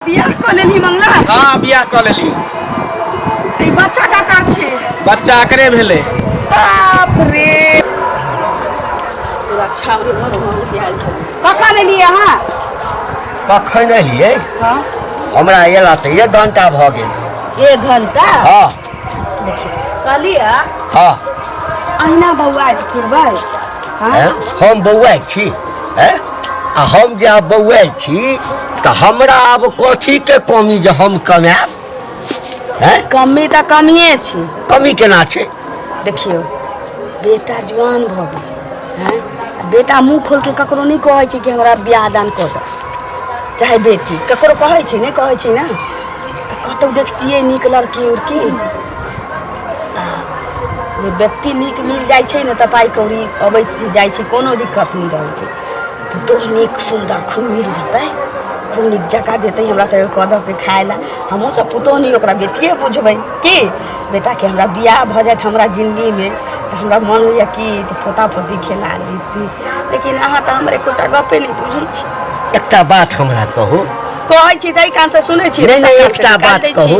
बियाह कऽ लेलही मंगला? हाँ, बियाह कऽ लेली। ई बच्चा ककर छै? बच्चा एकरे भेलै। बाप रे, पूरा छाउरे भर आयल छै। कखन एलियै अहाँ? कखन एलियै? हाँ। हमरा एला तऽ 1 घंटा भऽ गेल। 1 घंटा? हाँ। कहलियै। हाँ। अहिना बौआइत फिरबै? हाँ? हैं? हम बौआइ छी? हैं? आ हम जे आब बौआइ छी तऽ हमरा आब कथीके कमी जे हम कमायब? हैं? कमी तऽ कमिए छै। कमी केना छै? देखियौ, बेटा जुआन भऽ गेल हैं, आ बेटा मुँह खोल के ककरो नहि कहै छै कि हमरा बियाह दान कऽ दऽ, चाहे बेटी ककरो कहै छै नहि कहै छै ने। तऽ कतहु देखतियै नीक लड़की उड़की, आ जे व्यक्ति नीक मिल जाइ छै ने तऽ पाइ कौड़ी अबै छै जाइ छै, कोनो दिक्कत नहि रहै छै। पुतोहु नीक सुन्दर खूब मिल जेतै, खूब नीक जकाँ देतै हमरा सबके कऽ दऽ के खाय लए, हमहूँ सब पुतोहु नहि ओकरा बेटिए बुझबै। की बेटाके हमरा बियाह भऽ जायत हमरा जिन्दगीमे तऽ हमरा मन होइए कि जे पोता पोती खेला लैती, लेकिन अहाँ तऽ हमर एकोटा गपे नहि बुझै छी। एकटा बात हमरा कहू। कहै छी तऽ एहि कानसँ सुनै छी, नहि दोसर नहि, कानसँ एकटा निकालि बात दै छी। कहू,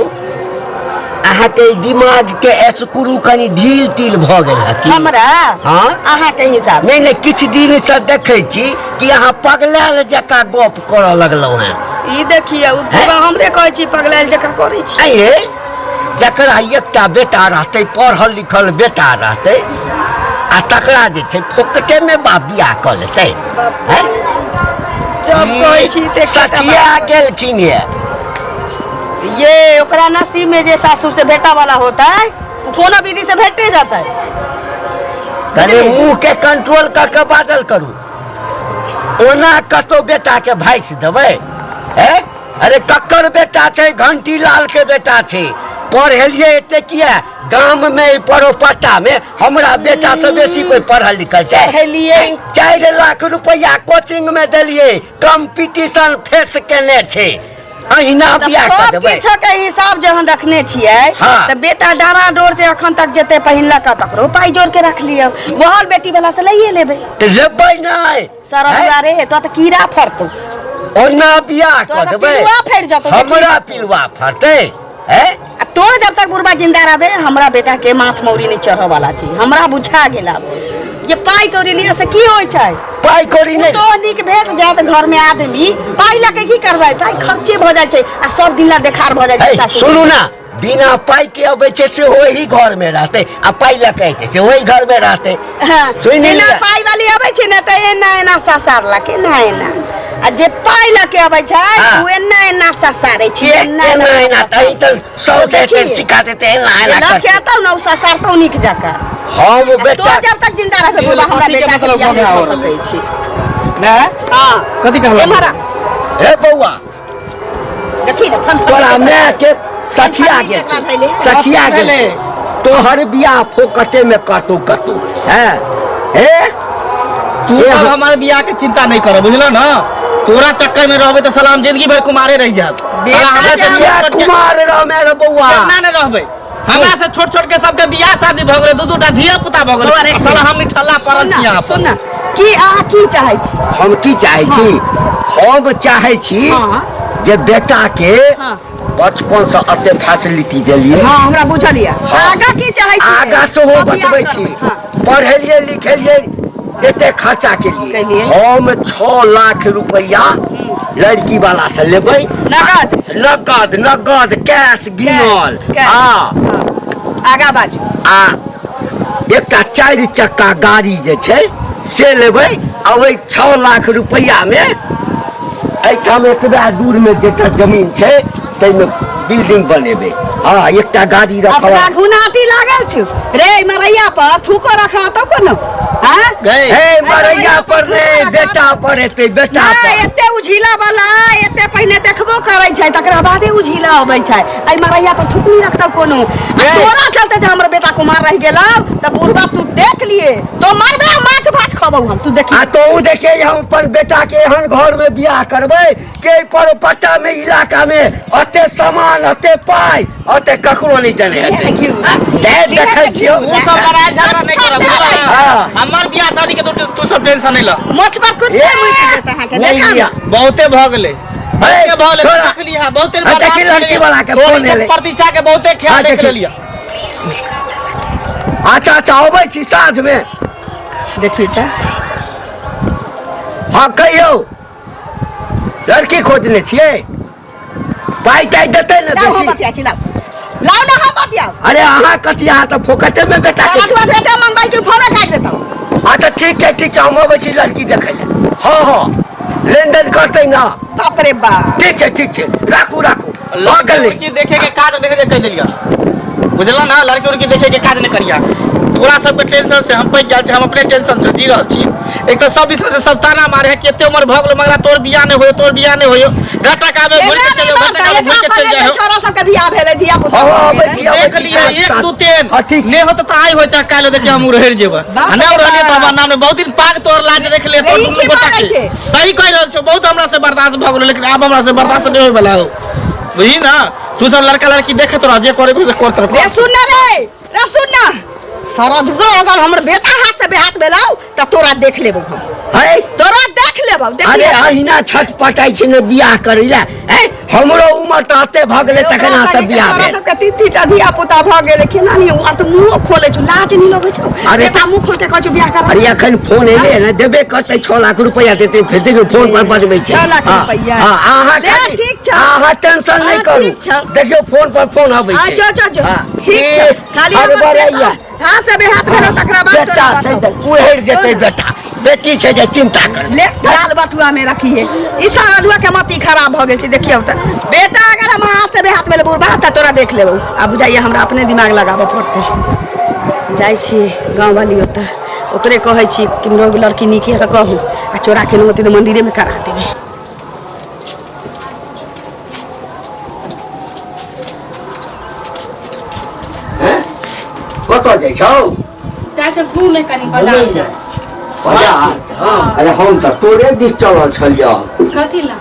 अहाँके ई दिमाग के स्क्रू कनि ढील तिल भऽ गेल है की? हमरा? हाँ? अहाँके हिसाब? नहि नहि, किछु दिन से देखै छी कि अहाँ पगलायल जकाँ गप करऽ लगलहुँ हेँ। ई देखियौ, हैं? बाबा, हमरे कहै छी पगलायल जकाँ करै छी? आँय, जकरा एकटा बेटा रहतै, पढ़ल लिखल बेटा रहतै, आ तकरा जे छै फोकटे मे बाप बियाह कऽ लेतै? हैं? जब कहै छी तऽ एकेटा सठिया बात। गेलखिन ये। ये ओकरा नसीब में जे सासुर से भेटा वाला होता है वो कोनो विधि से भेटे जाता है। कनि बुझलियै? मुंह के कंट्रोल कऽ के बाजल करू। ओना कतौ बेटा के भाइस देबै? हैं? अरे ककर बेटा छै? घंटी लाल के बेटा छै। पढ़ेलियै एते किया? गाम में ई परोपट्टा में हमरा बेटा से बेसी कोई पढ़ल लिखल छै? पढ़ेलियै। 4 लाख रुपया कोचिंग में देलियै, कंपटीशन फेस केने छै। अहिना तऽ बियाह कऽ सब देबै? किछो के हिसाब जहन रखने छियै हाँ। तऽ बेटा डारा डोर जे अखन तक जते पहिनलक तकरो पाइ जोड़ के रख लियौ, वहल बेटी वाला से लइए लेबै। तऽ लेबै नहि। सरल हैं? दुआरे तो तऽ कीड़ा फड़तौ। ओना बियाह तोरा कऽ तऽ देबै? पिलुआ फड़ि जेतौ, देखी। हमरा पिलुआ फड़तै? हैं? आ तो जब तक बुढ़बा जिंदा रहबे हमरा बेटा के माथ मौरी नहीं चढ़े वाला छै, हमरा बुझा गेल आब। ये पाइ कौड़ी लिअ से की होइ छै? पाइ कौड़ी नहि। तो नीक भेट जायत घर में आदमी, पाइ लऽ के की करबै? पाइ खर्चे भऽ जाइ छै आ सब दिन ला देखार भऽ जाइ छै हे, सासुर। सुनू ना, बिना पाइ के अबै छै से ओही घर में रहतै, आ पाइ लऽ के एतै से ओही घर में रहतै। हाँ, सुनि बिना लिअ। पाइ वाली अबै छै ने तऽ एना एना ससारलक, एना एना, आ जे पाइ लऽ के अबै छै हाँ। ओ एना एना ससारै छै, एना एना एना तही तऽ सौ से देखिए। सिखा देते, एना एना लऽ के करते। अतौ ने ओ ससारतौ नीक जकाँ। हम आ बेटा तो जब तक जिंदा रहबे ई बाबा हमरा कथी के बेटा के मतलब बियाह भऽ गया नहि और? कऽ सकै छी। ने? हाँ। कथी कहलहुँ? एम्हर आ। हे बौआ, देखी ने फन फन तोरा माय के सठिया फन गेल जकाँ छै, भेलै। सठिया गेल भेलै। छै। तोहर बियाह फोकटे में कतौ कतौ हैं? हे तू ए सब हम- हमर बियाह के चिंता नहीं कर, बुझल ना? तोरा चक्कर में रहबे तऽ सलाम जिंदगी भर कुमारे रह जाब। साला हमरा से बियाह छोट छोट के कुमार रह मेरे बौआ। केना ने रहबे? हमरा से छोट छोट के सबके बियाह शादी भऽ गेलै, दू दू टा धिया पुता भऽ बौआ रे, गेलै, साला हम निठल्ला पड़ल छी यहाँ पर। सुन ना, की अहाँ की चाहै छी? हम की चाहै छी? हम चाहै छी हाँ। जे बेटा के हाँ। बचपन से एते फैसिलिटी देलियै। हाँ, हमरा बुझल यऽ। हाँ। आगा की चाहै छी? आगा सेहो हम बियाह बतबै छी। करबै, हाँ। पढ़ेलियै लिखेलियै एते खर्चा केलियै। केलियै। हम 6 लाख रुपया लड़की वाला से लेबै। नगद? नगद, नगद कैश गिनल। कैश। हाँ। हाँ। आगा बाजू। आ एकटा 4 चक्का गाड़ी जे छै से लेबै, आ ओहि 6 लाख रुपया में एहिठाम एतबा दूर में जेटा जमीन छै ताहिमे बिल्डिंग बनेबै। हाँ, एकटा गाड़ी रखब। अपना घुनाती लागल छै रे, मरैया पर थूको रखा तो कोनो। हाँ? गए। हे मरैया पर रे, बेटा पर हेतै, बेटा नहि, पर। एते उझिला वाला एते पहिने देखबो करै छै तकरा बादे उझिला अबै छै। एहि मरैया पर थूक नहीं रखतौ कोनो। आ गए। तोरा चलते जे हमर बेटा कुमार रहि गेलौ तऽ बुढ़बा तू देख लिए तो मरबे, माछ भात खबौ हम, तू देखी। आ तो उ देखिए हम अपन बेटा के एहन घर में बियाह करबै के परोपट्टा में इलाका में अते सामान अते पाई अते ककरो नहीं देने हेतै। दे देखै छियौ। तू सब लड़ाई झगड़ा नहीं करब, बुझल? हाँ। हमर बियाह शादी के तो तू सब टेंशन नहीं ल। मोछ पर कुत्ते मुति देत अहाँके, नहीं देखा लिया। बहुते भऽ गेलै। बहुते भऽ गेलै, छोड़ा। देख लिहा, बहुते आ, देखी लड़की वाला के तोहर फोन इज्जत एलै। प्रतिष्ठा के बहुते ख्याल आ, देख देखी। लेलियै। अच्छा अच्छा, अबै छी साँझमे। देखी तऽ। हँ कहियौ, लड़की खोजने छियै, पाइ ताइ देतै ने लाउ हम बेसी? बतिया छी, लाउ लाउ ने हम बतियाउ। अरे अहाँ कथी, अहाँ तऽ फोकटे मे बेटा के- तोरा तोरा बेटा मंगबै कि फोने काटि देतौ। अच्छा ठीक छै, ठीक छै, हम अबै छी लड़की देखै लए। हँ हँ, लेनदेन करतै ने। बाप रे बाप। ठीक छै, ठीक छै, राखू राखू, भऽ गेलै। लड़की देखे के काज नहीं जे कहि देलियै, बुझल ना? लड़की उड़की देखे के काज नहीं करिया। तोरा सबके टेंशन से हम पैक गेल छी, हम अपने टेंशन से जी रहल छी। एक तऽ सब दिस से सब ताना मारे है, कते उम्र भऽ गेलो मगर तोर बियाह नहीं होयो, तोर बियाह नहीं होयो। घाटा कामे घुरि के चल जाओ, घाटा कामे घुरि के चल जाओ। छोरा सबके बियाह भेलै, धिया पुता। हँ हँ, अबै छी, अबै देख छी। लिहे, एक दू तीन हँ, ठीक छै। नहीं होता तऽ आइ होइ चाहे काल्हि, देखिए हम उड़हरि जेबै। आ नहि उड़हलियै तऽ हमर नाम नहि। बहुत दिन पाग तोहर लाज रख ले तोर ई दुनू की गोटा मानै के। छै? सही कहि रहल छौ, बहुत हमरा से बर्दाश्त भऽ गेलो, लेकिन आब हमरा से बर्दाश्त नहीं होय वाला हो, बुझी ना? तू सब लड़का लड़की देखत रह, जे करे से करत रह। रे सुन ना रे, रे सुन ना, सरदुआ अगर हमर बेटा हाथ से बेहाथ भेलौ तऽ तोरा देख लेबौ हम। है तोरा देख लेबौ, देख। अरे अहिना छटपटाइ छै ने बियाह करै लए। है, हमरो उमर तऽ एते भऽ गेलै तखन अहाँ सब बियाह तोरा भेल। सबके तीन तीन टा धिया पुता भऽ गेलै, केना नहीं आब तऽ मुँहो खोलै छौ, लाज नहीं लगै छौ? अरे बेटा मुँह खोल के कहै छौ बियाह कर। अरे एखन फोन एलै ने, देबे करतै, 6 लाख रुपैआ देतै। फेर देखियौ, फोन पर बजबै छै। 6 लाख हँ, रुपैआ। हँ, अहाँ ले, खाली- ठीक छौ। अहाँ टेंशन नहि हँ, करू। ठीक छौ। देखियौ, फोन पर फोन अबै हाँ छै। जो जो जो। हँ। ठीक छौ। ए, खाली अरे हमर बड़ैया। बेटा हाथ से बेहाथ भेलौ तकरा बाद बेटा तोरा छै बताउ। तऽ उहरि जेतै बेटा, बेटी छै जे चिन्ता कर। ले दाल बटुआ में रखिए। ई सारा के मती खराब भऽ गेल छै। देखियौ तऽ बेटा, अगर हम हाथ से बेहाथ भेलै बुढ़बा तऽ तोरा देख लेबौ। आब बुझाइए हमरा अपने दिमाग लगाबऽ पड़तै। जाइ छियै गाँववाली ओतऽ, ओकरे कहै छी कि लोग लड़की नीक है तऽ कहू, आ चोरा के होतै तऽ मंदिरेमे करा देबै। कतऽ जाइ छौ? जाइ छै घूमे कनि बाजार घुमै जाय। बाजार? अरे हम तऽ तोरे दिस चलल छलियौ। कथी ला?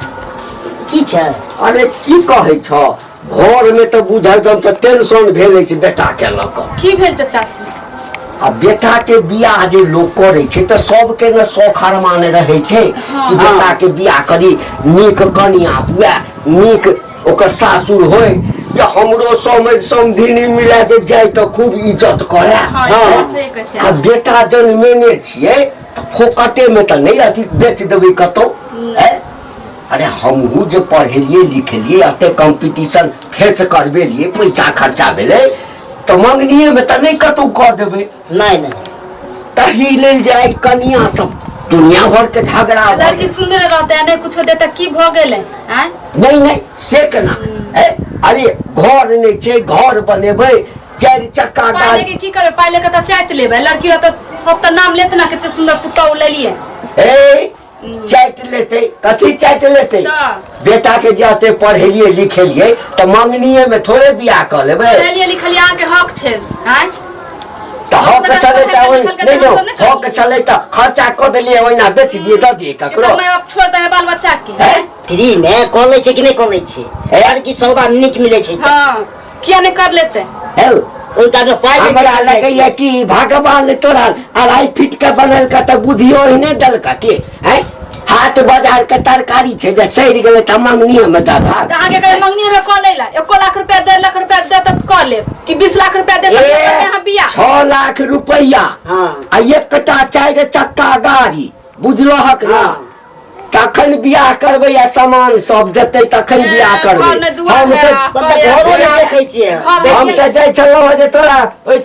की छै? अरे की कहै छौ, घरमे तऽ बुझल तऽ टेंशन भेल अछि बेटाके लऽ कऽ। की भेल चाचा से? आ बेटाके बियाह जे लोक करै छै तऽ सबके ने शौख अरमान रहै छै कि बेटाके बियाह करी, नीक कनिया हुए, नीक ओकर सासुर होय, जे हमरो समझ समधिनी मिला जे जाय तऽ खूब इज्जत करे। हँ, ई बात सही कहै छियै। आ बेटा जनमेने छियै तऽ फोकटेमे तऽ नहि अथी बेच देबै कतौ। ऐ? अरे हमहूँ जे पढ़ेलियै लिखेलियै, एते कॉम्पिटिशन फेस करबेलियै, पैसा खर्चा भेलै, तऽ मंगनीएमे तऽ नहि कतौ कऽ देबै। नहि नहि। तही लेल जे आइ कनिया सब दुनिया भर के झगड़ा भऽ लड़की गेल। सुन्दर रहतै आ नहि कुछो देतै, की भऽ गेलै आँय? नहि नहि, से केना? ए, अरे घर नहि छै, घर बनेबै, चारि चक्का पाइ गाड़ी। लेके की करबै? पाइ लेके तऽ चाटि लेबै। लड़की रहतै सब तऽ नाम लेत ने, कते सुन्दर पुतहु लेलियै। ए, चाटि लेतै कथी चाटि लेतै? तऽ? बेटा के जे एते पढ़ेलियै लिखेलियै तऽ मंगनीए में थोड़े बियाह कऽ लेबै। पढ़ेलियै लिखलियै, अहाँके हक छै आँय? तऽ हक हम सब छलै तऽ पढ़ेलियै ओहि लिखलकै नहि तऽ हम सब नहि, नहि हक छलै तऽ खर्चा कऽ देलियै, ओहिना बेच दियै, दऽ दियै ककरो? एकर माय बाप छोड़ दे है बाल बच्चा के। हैं? फ्री मे कऽ लै छै कि नहि कऽ लै छै? लड़की सौदा नीक मिलै छै तऽ। हाँ, किया नहीं कर लेते? हौ, ओहि कारण पाइ लेके हमरा कर लै लगैया छै। कि भगवान तोरा 2.5 फीट के बनेलका तऽ बुद्धियो ओहिने देलका की? हैं? हाट बाजार के तरकारी छै जे सड़ि गेलै तऽ मंगनीए मे दऽ दहक। तऽ अहाँके कहे मंगनी में कऽ लै ला, 1 लाख रुपया, 1.5 लाख रुपया दे तऽ कऽ लेब कि 20 लाख रुपया दे तऽ ए, अहाँ बियाह? 6 लाख रुपैआ हाँ। आ एकटा चारि चक्का गाड़ी, बुझलहक ने? हाँ। तखन बियाह करबै आ सामान सब देतै तखन बियाह ए, करबै। घर नहि दुआर हम है, तऽ आ मतलब घरो नहि देखै छियै। घर हम तऽ जाइ छलहुँ हँ जे तोरा ओहि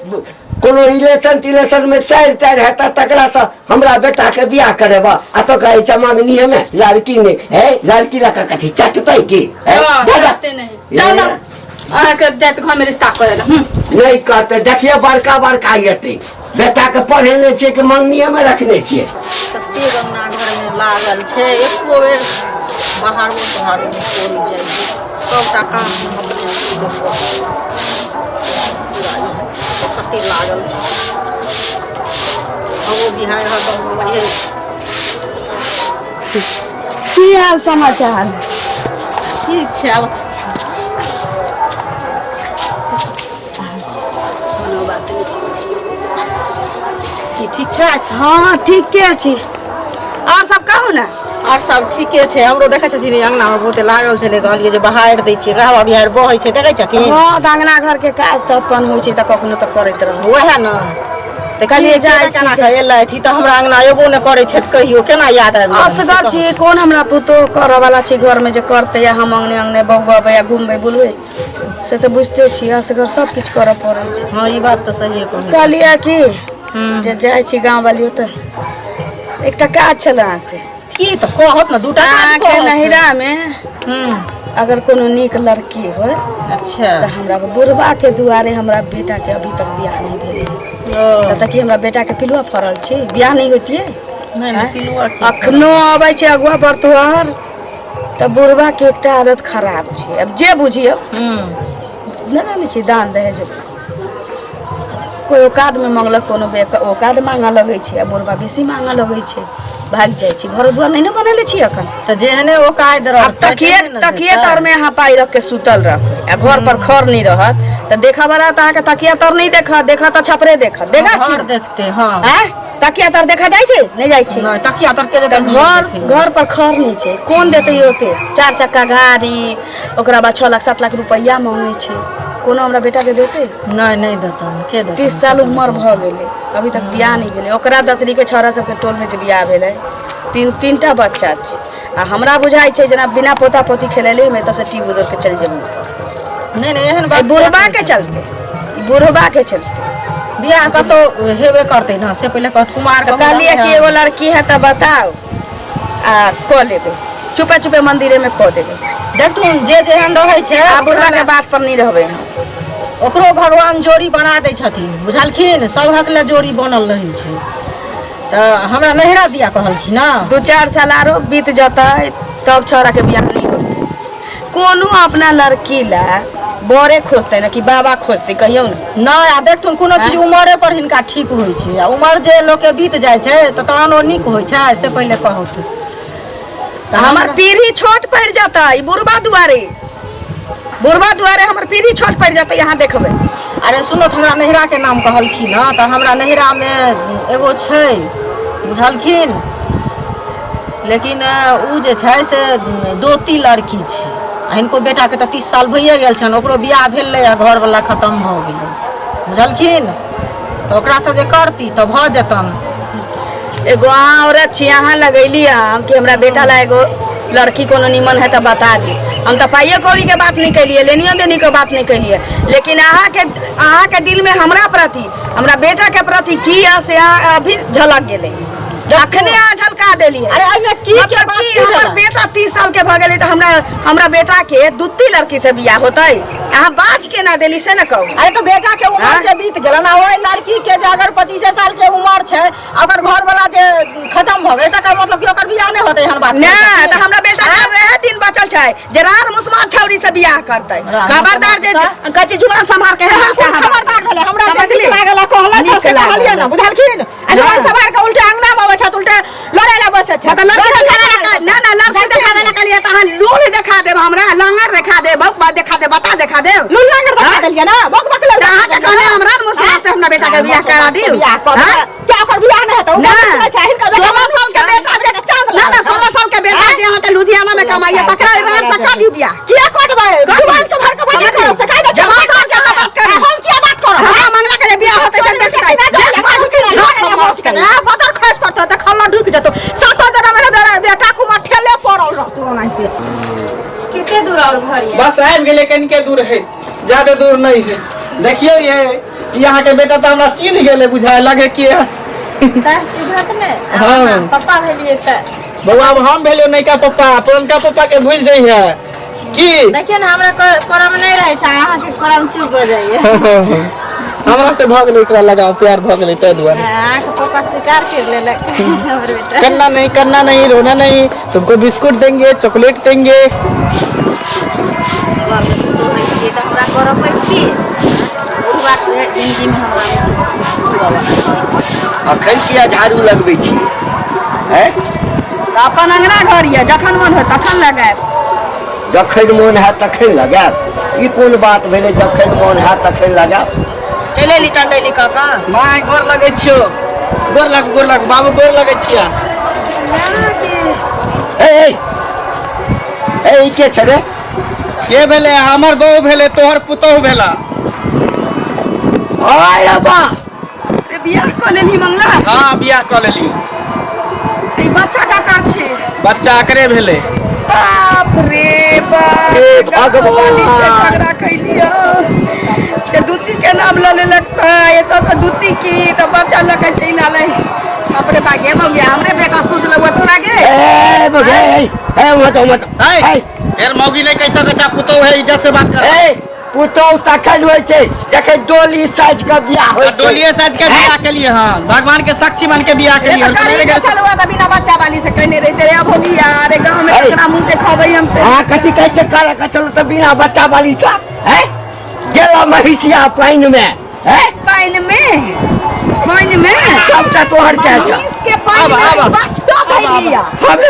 कोनो रिलेशन तिलेशन मे सारि तारि हेता, तकरा से हमरा बेटा के बियाह करेबा, आ तो कहै छै मंगनीए मे लड़की नहि है। लड़की लऽ कऽ कथी चटतै की? है? हाँ, जा, जा। जाते नहीं, जाओ ना, अहाँके जाइत घर में रिश्ता करे ला। नहि करतै, देखिए बड़का बड़का एतै। बेटा के पढ़ेने छियै कि मंगनीए मे रखने छियै? कते अंगना घरमे लागल छै, एको बेर बाहरो तोहारो नहि कोइ जाइ छै। सबटा काम हम अपने हाथ से पूरा ई कते लागल छै। हमरो बिहार हरदम इहे। की हाल समाचार? ठीक छै, आब। कोनो बात नहि छै। की ठीक छै? हँ, ठीके छी। आओर सब कहू ने। आर सब ठीके छै। हमरो देखै छथिन अङ्गनामे बहुते लागल छलै, कहलियै जे बहारि दै छियै, हवा बिहाड़ि बहै छै, देखै छथिन। हँ, तऽ अङ्गना घरके काज तऽ अपन होइ छै, तऽ कखनो तऽ करैत रहू। वएह ने तऽ कहलियै कहलियै जाइ जाइ केना छी। कऽ एलथि, ई तऽ हमरा अङ्गना एबो नहि करै छथि कहियो, केना याद आबि गेलनि से असगर कहू। छी, कोन हमरा पुतोह करऽ वाला छै घरमे जे करतै आ हम अङ्गने अङ्गने बौअबै आ घुमबै बुलबै, से तऽ बुझिते छी, असगर सब किछु करऽ पड़ै छै। हँ, ई बात तऽ सहिए कहै। कहलियै कि जे जाइ छी गाँव वाली ओतऽ, एकटा काज छलै अहाँ से। की तऽ कहत ने, दूटा काज अहाँके कहत। नैहरामे हूँ अगर कोनो नीक लड़की होय अच्छा तऽ हमरा बुढ़बाके दुआरे हमरा बेटाके अभी तक बियाह नहि भेलै। ओ तऽ की हमरा बेटाके पिलुआ फड़ल छै, बियाह नहि होइतियै? नहि नहि, पिलुआ की? अखनो अबै छै अगुआ बरतुहार तऽ बुढ़बाके एकटा आदत खराब छै, आब जे बुझियौ। हूँ नहि जानै छी, दान दहेज कोइ औकातमे मंगलक, कोनो बे औकात मांगऽ लगै छै आ बुढ़बा बेसी मांगऽ लगै छै, भागि जाइ छै। घर दुआर नहि ने बनेले छी अखन। तऽ जेहने औकात आब रहतै तकिए तेहने ने तकिए देतै। तरमे अहाँ पाइ रख के सुतल रहबै आ घर पर खर नहि रहत तऽ देखऽ वाला तऽ अहाँके तकिया तर नहि देखत, देखत तऽ छपरे देखत, देखत घर देखते, हँ। आँय, तकिया तर देखा जाइ छै? नहि जाइ छै। नहि, तकिया तर के तऽ जेतै घर घर पर खर नहि छै, कोन देतै ओते? चार चक्का गाड़ी, ओकरा बाद 6 लाख 7 लाख रुपैआ मांगै छै, कोनो हमरा बेटाके देतै? नहि, नहि देतनि, के देतनि? 30 साल उमर भऽ गेलै, अभी तक बियाह नहि भेलै। ओकरा दतरीके छौड़ा सबके टोलमे जे बियाह भेलै, तीन तीनटा बच्चा छै। आ हमरा बुझाइ छै जेना बिना पोता पोती खेलेले हम एतऽसँ टीप उदर के चलि जेबै। नहि नहि, एहन एहि बात बुढ़बा के चलते, ई बुढ़बा के चलते बियाह कतौ हेबे करतै ने, से पहिले कहत कुमार। तऽ कहलियै कि एगो लड़की है तऽ बताउ आ कऽ लेबै, चुपे चुपे मंदिरे में कऽ देबै। देखथुन, जे जेहन रहै छै आ बुढ़बा के बात पर नहि रहबै हम। ओकरो भगवान जोड़ी बना दै छथिन, बुझलखिन? सभक लए जोड़ी बनल रहै छै। तऽ हमरा नैहरा दिया कहलखिन ने। 2-4 साल आरो बीत जतै तब छौड़ा के बियाह नहि होतै। कोनो अपना लड़की ला बरे खोजतै ने कि बाबा खोजतै, कहियौ ने? नहि, आ देखथुन, कोनो चीज उमरे पर हिनका ठीक होइ छै आ उमर जे लोकके बीत जाइ छै तऽ तहन ओ नीक होइ छै, से पहिले कहत। तऽ हमर पीढ़ी छोट पड़ि जतै ई बुढ़बा दुआरे, बुढ़बा दुआरे हमर पीढ़ी छोट पड़ि जतै, अहाँ देखबै। अरे सुनो, तऽ हमरा नैहराके नाम कहलखिन हँ, तऽ हमरा नैहरामे एगो छै, बुझलखिन? लेकिन उ जे छै से दोती लड़की छै आ हिनको बेटाके तऽ 30 साल भइए गेल छनि, ओकरो बियाह भेलै आ घरवला खतम भऽ गेलै, बुझलखिन? तऽ ओकरासँ जे करती तऽ भऽ जेतनि। एगो अहाँ औरत छी, अहाँ लगैली हम कि हमरा बेटा ला एगो लड़की कोनो निमन है तऽ बता दी। हम तऽ पाइयो कौड़ी के बात नहीं कैलिए, लेनियो देनी के बात नहीं कैलिए, लेकिन अहाँके दिल में हमरा प्रति, हमरा बेटा के प्रति की है से अहाँ अभी झलक गेलै, अखने अहाँ झलका देलियै। अरे एहिमे की के मतलब बात कि की हमर भेलै? बेटा 30 साल के भऽ गेलै तऽ हमरा हमरा बेटा के दूती लड़की से बियाह होतै? अहाँ बाज केना देली से ने कहू। अरे तऽ बेटा के उमर आँय? जे बीत गेलै ने, ओहि लड़की के जे अगर 25 साल के उमर छै आ ओकर घर वाला जे खतम भऽ गेलै, तकर मतलब कि ओकर बियाह नहि होतै, एहन बात ना कहै तऽ छथिन? हमरा बेटा के वएह दिन बचल छै जे रार मुसलमान छौरी से बियाह करतै। रार खबरदार जे मुसलमान कहै छी, जुबान सम्हार के एहन कोन खबरदार भेलै? हमरा जे समझली? नीक लागल आ कहलक नीक से लागल। कहलियै ने, बुझलखिन? आ जुबान सम्हार के उल्टे अंगना मे अबै छथि, उल्टे लड़ै लए बैसै छथि। मतलब लड़की देखावे ला ना ना, लड़की देखावे ला कहलियै तऽ अहाँ लूल देखा देब हमरा, लंगर देखा देब, बौक देखा देब, बता देखा देब। लूल लंगर देखा देलियै ने, बक बक तऽ लड़का। अहाँके कहने हमरा मुसलमान से हमरा बेटा के बियाह करा दियौ। बियाह कऽ हाँ? देबै। क्या ओकर बियाह नहि हेतै? ओ ना बात नहि छै, हिनकर बेटा 16 साल के बेटा जे चाँद ना ना, 16 साल के बेटा जे अहाँके लुधियाना में कमाइया, तकरा राम से कऽ दियौ बियाह? किया कऽ देबै? कऽ दियौ। जुबान सम्हार के बात करो, से कहि दै छै। जवान साहब के अहाँ बात करू। हम किया बात करब? हमरा मंगला के जे बियाह होतै से देखतै, देख मार। बजर खसि पड़तौ तऽ खल्ला ढुकि जेतौ, सातो जना मेरा बेटा कुमार ठेले पड़ल रहतौ ओनाहिते। कते दूर और घर ये? बस आबि गेलै, कनिके दूर है, ज्यादा दूर नहीं है। देखियौ ये, ई अहाँके बेटा तऽ हमरा चिन्ह गेलै, बुझाय लगे कि तऽ चिन्हत ने? हाँ। पप्पा भेलियै तऽ। बौआ, आब हम भेलियौ नयका पप्पा, पुरनका पप्पा के भूलि जइहे की? देखियौ ने, हमरा करम नहि रहै छै, अहाँके करम चुप हो जाइए। हमरा से भऽ गेलै एकरा लगाव, प्यार भऽ गेलै, ताहि दुआरे। अहाँके पप्पा स्वीकार कर लेलक हमर बेटा। करना नहीं, करना नहीं, रोना नहीं, तुमको बिस्कुट देंगे, चॉकलेट देंगे। घरमे पुतोह रहितियै तऽ हमरा करऽ पड़ितियै बुढ़बाके जिंदगीमे, हमरा नहि। अखन किया झाड़ू लगबै छियै, हैं? तऽ अपन अंगना घर यऽ, जखन मन होय तखन लगायब। जखन मोन हैत तखन लगायब, ई कोन बात भेलै? जखन मोन हैत तखन लगायब। चलि एली टंडैली कऽ कऽ। माय, गोर लगै छियौ, गोर लागू, गोर लागू बाबू, गोर लगै छियै। ए ए ए ई के छै रे के भेलै हमर बहु भेलै तोहर पुतोहु भेला आय रे बा रे बियाह कऽ लेलही मंगला हाँ बियाह कऽ लेली ई बच्चा का कर छै बच्चा एकरे भेलै बाप रे बाप हे गाँव वाली से भगवान। झगड़ा कैलियो से दूती के नाम लऽ लेलक तऽ एतऽ तऽ दूती की तऽ बच्चा लऽ के चलि आलै बाप रे बा गे मौगिया हमरे बेका सोच लगुआ तोरा गे ए बगे ए ए मत मत ए ए यार मौगी नहीं कैसा बच्चा पुतोहु है इज्जत से बात कर ए पुतोहु तखन होइ छै जखन डोली साजि कऽ बियाह होइ छै डोलिए साज के बियाह के लिए हाँ भगवान के साक्षी मान के बियाह के रे लिए तऽ करी के छलुआ तऽ बिना बच्चा वाली से कहने रहिते रे अब होगी यार गाँव में अरे। ककरा मुँह देखेबै हमसे अहाँ कथी कहै छै करे के चलू तऽ बिना बच्चा वाली सँ हैं गेला महिषिया पानि मे हैं पानि में पानि में सबटा तोहर के छ महिष के पानि आबा, में आबा। बच्चो भैलिया हम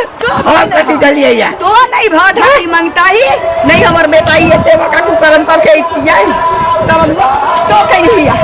हम कथी देलियै या तो नहीं भ ढाई मंगता ही नहीं हमर बेटा ही एते बका कुकरम करके इतिया सब हम तो कहिया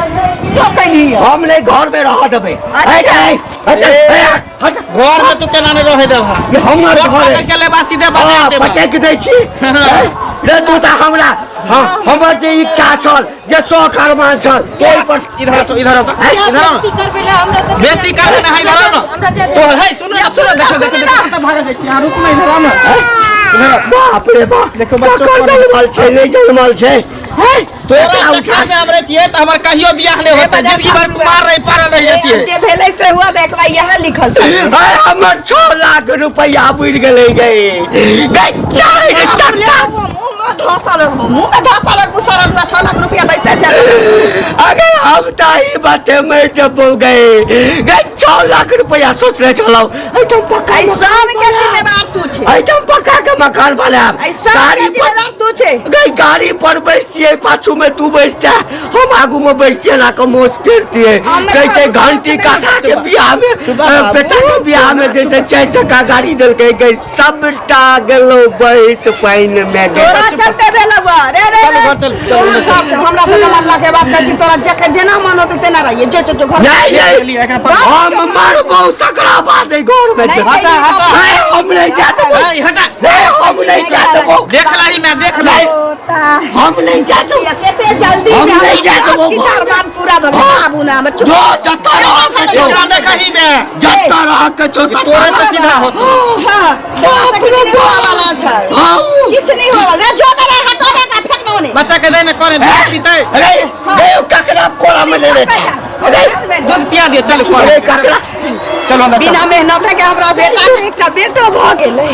तो कहिया हम नहीं घर में रह देबै अच्छा। ए, हट, ए, हट घर में तू केना नहीं रहे देबा ये हमर घर है पकड़ के लेबा सीधे बना हाँ, देबा पटक दै छी ए, रे तू तऽ हमरा हाँ हमर जे इच्छा छल जे शौक अरमान छल तोहि पर इधर तो इधर तो इधर आओ बेइज्जती करबै ला हमरा से बेइज्जती करबै ना इधर आओ ना हमरा जाय दे। तोहर है सुनो ना सुनो देखो देखो देखो कतऽ भागल जाइ छी अहाँ रुकू ना इधर आओ ना इधर आओ। बाप रे बाप देखो, बच्चो ककर कोन- जनमल छै नहि जनमल छै हैं? तोरा एकरा उठा चक्कर में हम रहितियै तऽ हमर कहियो बियाह नहि होतै जिंदगी भर कुमार रहि पड़ल रहि जतियै जे भेलै से हुआ देखला इएह लिखल छै अरे हमर 6 लाख रुपया बुड़ि गेलै गई गई चारि चक्का मुँह में धसल मुँह में धसल गुस्सा रुआ 6 लाख रुपया दैते चल अगर हम ताही बाटे मर जबो गए गई 6 लाख रुपया सोचले छलौ एहिठाम पक्का ऐ मकान सब के बनायब। जिम्मेदार तू छै एहिठाम पक्का के मकान बनायब ऐ सब के गाड़ी पर जिम्मेदार तू छै गई गाड़ी पर बैसतियै पाछू में तू बैसते हम आगू में बैसतियै ना के मोछ टेरतियै हमे कहते तो घंटी काका के बियाह में बेटा के बियाह में जैसे चारि चक्का गाड़ी देलकै गई सबटा गेलो बैठ पानि में गई तोरा चलते भेल हुआ रे रे चल रे घर चल, चल, तोरा चल। सब हमरा से मामला के बात करै छी तोरा जखन जेना मन होतै तेना रहिए जो जो जो घर नहीं नहीं चलिए, एकरा पर- हम मरबौ तकरा बाद एहि घर में नहीं, जेबै। नहीं, हटा, नहीं हम नहीं जा देबौ ए, हटा नहीं हम नहीं जा देबौ देख लही मैं देख लही होता हम नहीं जा देबौ केते जल्दी हम में नहीं जा देबौ सब किछु बात पूरा भऽ गेल आबू ना हमर चुप जो जतऽ रह के छौ एकरा देखही मैं जतऽ रह के छौ ततऽ तोरे से सीधा होतो हां तोरा से किछु नहीं होवा वाला छै हाँ। किछु नहीं होवा रे जो ना रे हटो रे ना फेंक दो ने बच्चा के दे ने कोने दूध पीते अरे रे ककरा कोरा में ले ले छै अरे दूध पिया दियो चल अरे कोने ककरा चलो अंदर बिना मेहनत के हमरा बेटा के एकटा बेटो भऽ गेलै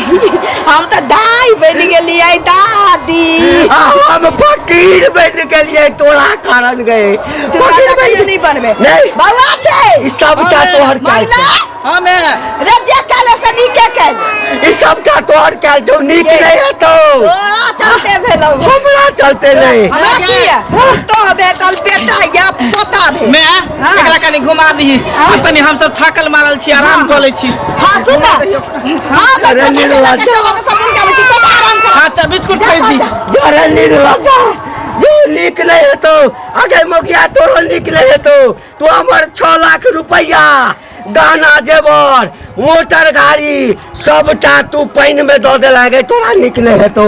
हम तऽ दाई बनि गेलियै दादी आ हम फकीर बनि गेलियै तोरा कारण गए तू फकीर राजा बनि कहियो नहि बनबे नहीं। बौआ छै ई सबटा तोहर काज मंगला छै हमें रे जे काले से नीके कैल ई सबटा तोहर काज छौ नीक नहि हेतौ तोरा चलते भेलौ हमरा चलते नहीं हमरा की है तो भेटल बेटा या पोता भेल मैं हाँ। एकरा कनी घुमा दही हाँ। आ तनी हम सब थाकल मारल छी आराम कऽ लै छी हाँ सुन ना हाँ अरे निर्लज्ज। आराम कर हाँ तऽ बिस्कुट खरीद दी जरे निर्लज्जा जो नीक नहीं हेतौ आगे मोगिया तोरो नीक नहीं हेतौ तू हमर 6 लाख रुपया गाना जेवर मोटर गाड़ी सबटा तू पानि में दऽ देला गे तोरा नीक नहीं हेतौ।